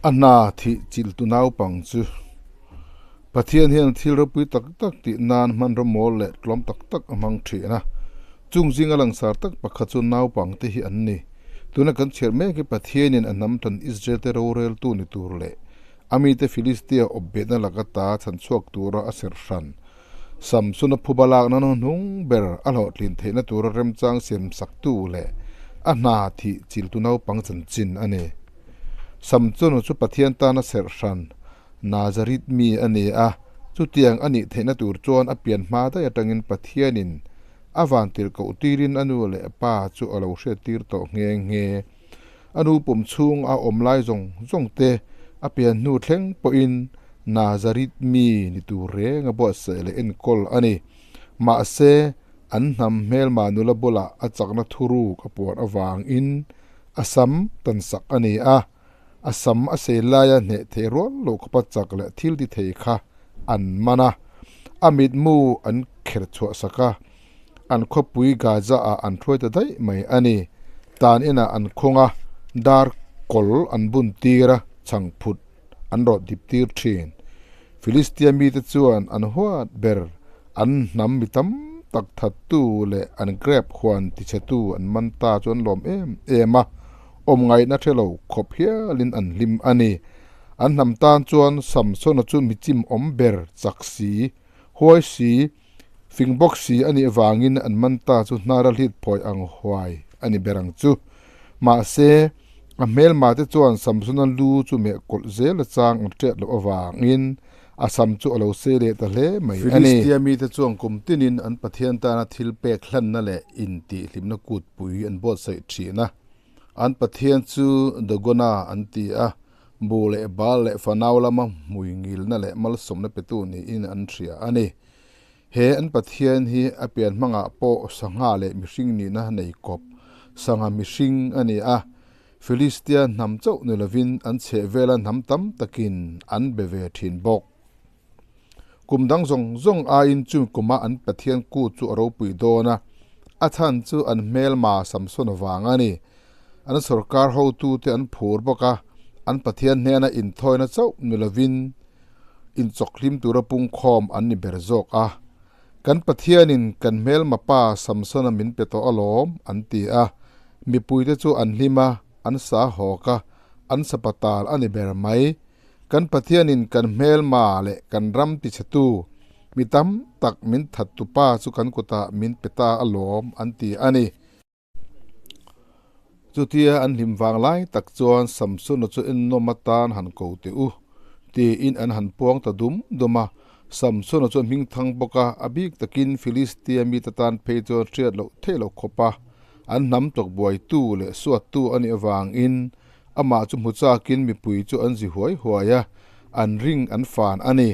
A hna thih chilh tu naupang chu Pathian hian thil ropui tak tak tih nan hmanraw mawl leh tlawm tak tak a hmang thin a. Chung zinga langsar tak pakhat chu naupang te hi an ni. Tuna kan chhiar mek hi Pathianin a hnam tan Israel te roreltu ni tur leh a mite Filistia awpbetna laka ta chhanchhuak tura a serh hran Samsona phuba lakna hnuhnung ber a hlawhtlin theihna tura remchang siamsaktu leh a hna thih chiltu naupang chanchin a ni. Samsona chu Pathian tana serh hran Nazareth mi a ni a, chutiang a nih theihna tur chuan a pian hma daih atangin Pathianin a vantir koh tirin a nu leh a pa chu a lo hriattir tawh nghe nghe. A nu pum chhung a awm lai zawng zawng te a pian hnu thleng pawhin Nazareth mi ni tur reng a buatsaih leh enkawl a ni. Mahse, an hnam hmelma nula bulah a chakna thuruk a puan avangin a sam tansak a ni a. A sam a sei laia hneh thei rual lo khawpa chak leh thil ti thei kha an man a, a mitmu an kher chhuah sak a, an khawpui Gaza ah an hruai ta daih mai a ni. Tan inah an khawng a, dar kawl an bun tir a, chhangphut an rawh dip tir thin. Filistia mite chuan an huat ber, an hnam mi tam tak thattu leh an grep huan tichhetu an man ta chu an lawm em em a. Awm ngaihna hre lo khawp hialin an hlim a ni. An hnam tan chuan Samsona chu mi chim awm ber chak si, huai si, fing bawk si a nih vangin an man ta chu hnara hlit phawi ang huai a ni ber ang chu. Mahse, a hmelma te chuan Samsona lu chu meh kawlh zel a chang an hriat loh avangin a sam chu a lo sei leh ta hle mai a ni. Filistia mite chuan kum tinin an Pathian tana thil pek hlanna leh intihhlimna kutpui an buatsaih thin a. An Pathian chu Dagona an ti a, bu leh bal leh fanau lama hmui ngilna leh malsawmna petu niin an hria a ni. He an Pathian hi a pian hmangah pawh sangha leh mihring nihna nei kawp, sangha mihring a ni a. Filistia hnam chauh ni lovin an chhehvela hnam tam takin an be ve thin bawk. Kum dang zawng zawng aiin chumi kuma an Pathian kut chu a ropui dawn a, a chhan chu an hmelma Samson vang a ni. An sorkar hotute an phur bawk a, an Pathian hnena inthawina chauh ni lovin inchawkhlim tura pungkhawm an ni ber zawk a. Kan Pathianin kan hmelma pa Samsona min pe tawh alawm, an ti a. Mipuite chu an hlim a, an sa hawk a, an sapatal a ni ber mai. Kan Pathianin kan hmelma leh kan ram tichhetu mi tam tak min thattu pa chu kan kutah min pe ta alawm an ti a ni. Chutia an hlim vang lai tak chuan Samsona chu ennawm atan han ko teh u tiin an han puang ta dum dum a. Samsona chu a hming thang bawk a, a bik takin Filistia mite tan phei chuan hriat loh theih loh khawp a, an hnam tawkbuaitu leh suattu a nih avangin Amah chu hmu chakin mipui chu an zi huai huai a, an ring an fan a ni.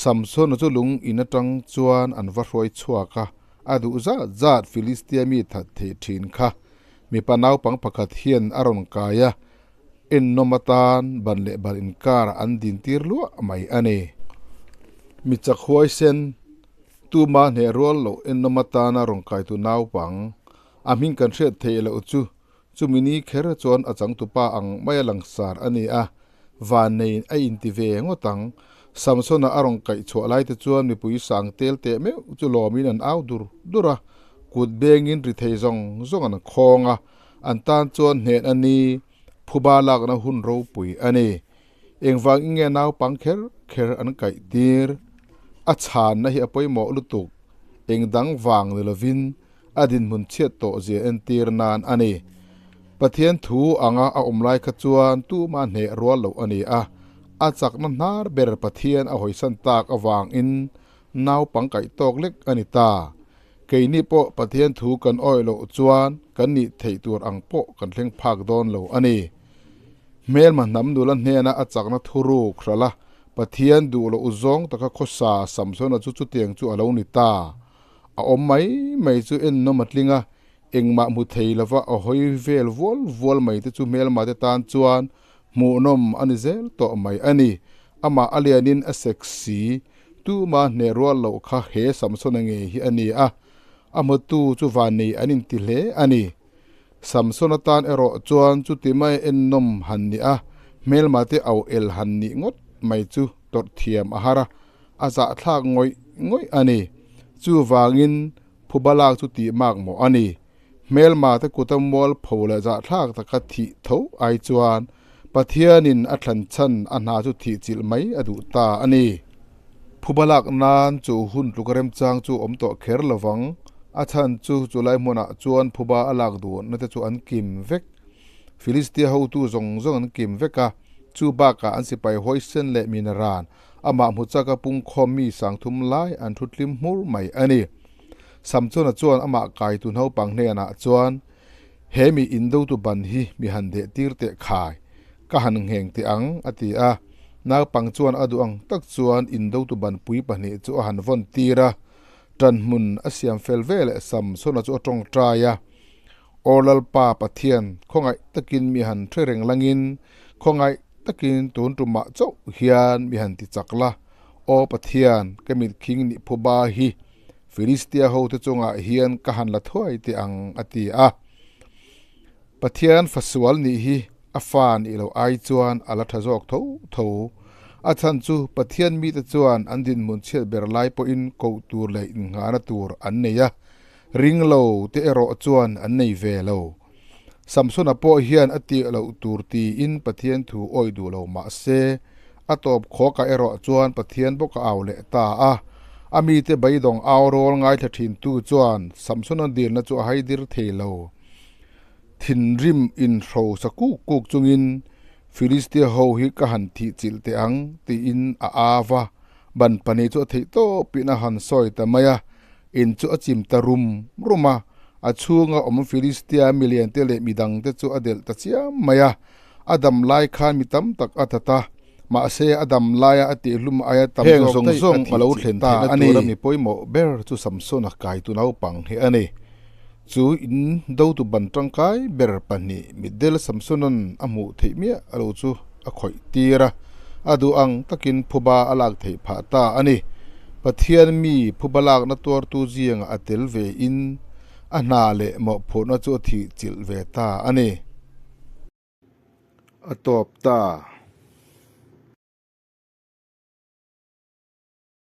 Samsona chu lung in atang chuan an va hruai chhuak a, a duh zat zat Filistia mi that thei thin kha. Mipa naupang pakhat hian a rawn kai a, ennawm atan ban leh ban inkarah an din tir luah mai a ni. Mi chak huaisen, tuma hneh rual loh ennawm atana rawn kaitu naupang, a hming kan hriat theih loh chu Chumi ni kher chuan a changtupa ang maia langsar a ni a, vanneiin a inti ve ngawt ang. Samsona a rawn kaih chhuah lai te chuan mipui sang tel teh meuh chu lawmin an au dur dur a, kut bengin ri thei zawng zawng an khawng a, an tan chuan hnen a ni, phuba lakna hun ropui a ni. Engvang in nge naupang kher kher an kaih tir? A chhanna hi a pawimawh lutuk, engdang vang ni lovin a dinhmun chhiat tawh zia entir nan a ni. Pathian thu anga a awm lai kha chuan tuma hneh rual loh a ni a, a chakna hnar ber Pathian a hawisan tak avangin naupang kaih tawk lek a ni ta. Keini pawh Pathian thu kan awih loh chuan kan nih theih tur ang pawh kan thleng phak dawn lo a ni. Hmelma hnam nula hnena a chakna thuruk hralh a, Pathian duh loh zawng taka khawsa Samsona chu chutiang chu a lo ni ta. A awm mai mai chu ennawm a tling a, engmah hmu thei lova a hawi vel vual vual mai te chu hmelma te tan chuan hmuhnawm a ni zel tawh mai a ni. Amah a lianin a sek si, tuma hneh rual loh kha he Samsona ngei hi a ni a, a hmutu chu vannei an inti hle a ni. Samsona tan erawh chuan chuti mai ennawm han ni a, Hmelma te au el han nih ngawt mai chu tawrh thiam a har a, a zahthlak ngawih ngawih a ni. Chuvangin phuba lak chu tih mak mawh a ni. Hmelma te kuta mual pho leh zahthlak taka thih tho ai chuan Pathianin a thlan chhan a hna chu thih chilh mai a duh ta a ni. Phuba lak nan chu hun tluk remchang chu awm tawh kher lovang. A chhan chu chulai hmunah chuan phuba a lak duhna te chu an kim vek. Filistia hotu zawng zawng an kim vek a, chu bakah an sipai huaisen leh minaran amah hmu chaka pungkhawm mi sangthum lai an thu tlim hmur mai a ni. Samsona chuan amah kaitu naupang hnenah chuan, He mi indotu ban hi mi han deh tir teh khai, ka han ngheng teh ang, a ti a. Naupang chuan a duh ang tak chuan indotu banpui pahnih chu a han vawn tir a. Ṭanhmun a siam fel ve leh Samsona chu a ṭawngṭai a. Aw Lalpa Pathian, khawngaih takin mi han hre reng langin, khawngaih takin tun tumah chauh hian mi han ti chak la. Aw Pathian, ka mitkhing nih phuba hi Filistia hote chungah hian ka han la thuai teh ang, a ti a. Pathian fasual nih hi a fa nih loh ai chuan a la tha zawk tho tho. A chhan chu Pathian mite chuan an dinhmun chhiat ber lai pawhin koh tur leh innghahna tur an nei a, ring lo te erawh chuan an nei ve lo. Samsona pawh hian a tih loh tur tiin Pathian thu awih duh lo mah se, a tawp khawkah erawh chuan Pathian bawk a au leh ta a. A mite beidawng au rawl ngaithla thintu chuan Samsona dilna chu a haidir thei lo. Thinrim inhro sa kuk kuk chungin, Filistia ho hi ka han thih chilh teh ang, tiin a au a. Ban pahnih chu a theih tawpin a han sawi ta mai a. In chu a chim ta rum rum a, a chhunga awm Filistia miliante leh midangte chu a delh ta chiam mai a. A dam lai khan mi tam tak a that a, mahse a dam laia a tihhlum aia tam Heng zawk zawng daih a zawng a thih lo chilh thlen ta theihna a ni. tura mi pawimawh ber chu Samsona kaitu naupang hi a ni. Chu in dotu ban tangkai ber pahnih mitdel Samsona'n a hmuh theih miah lo chu a khawih tir a, a duh ang takin phuba a lak theih phah ta a ni. Pathian mi phuba lakna tuartu ziangah a tel ve in a hna leh mawhphurhna chu a thih chilh ve ta a ni. A tawp ta.